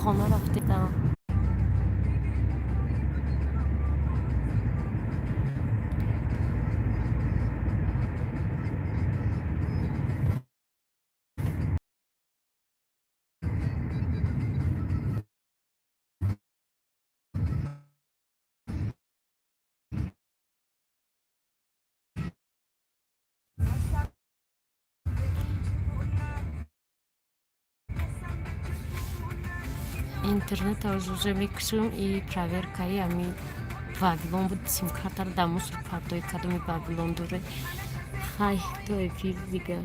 Хона рафтедам. Интернета уже мекушам и проверкаи ами Вавилон буд. Симкартаро дар мусор партои. Кадоми Вавилон доре? Хай, то эфир дига.